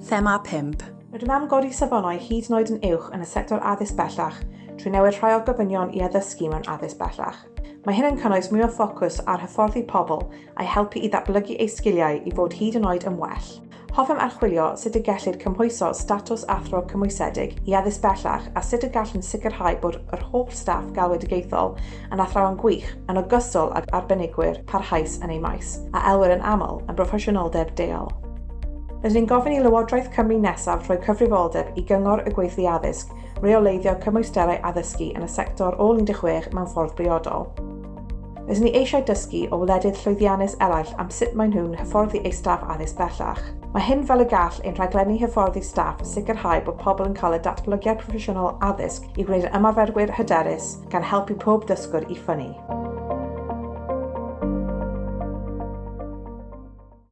Thema 5. Rydym am godi safonau hyd yn oed yn uwch yn y sector addysg bellach trwy newid rhai o'r gofynion i addysgu mewn addysg bellach. Mae hyn yn cynnwys mwy o ffocws ar hyfforddi pobl a'u helpu i ddatblygu eu sgiliau i fod hyd yn oed yn well. Hoffem archwilio sut y gellir cymhwyso statws athro cymwysedig i addysg bellach a sut y gallwn sicrhau bod yr holl staff galwedigaethol yn athrawon gwych yn ogystal ag arbenigwyr parhaus yn eu maes, a elwir yn aml yn broffesiynoldeb deuol. Rydyn ni'n gofyn i Lywodraeth Cymru nesaf rhoi cyfrifoldeb i Gyngor y Gweithlu Addysg reoleiddio cymwysterau addysgu yn y sector ôl 16 mewn ffordd briodol. Rydyn ni eisiau dysgu o wledydd llwyddiannus eraill am sut maen nhw'n hyfforddi eu staff addysg bellach. Mae hyn fel y gall ein rhaglenni hyfforddi staff sicrhau bod pobl yn cael y datblygiad proffesiynol addysg i gwneud yn ymarferwyr hyderus, gan helpu pob dysgwr i ffynnu.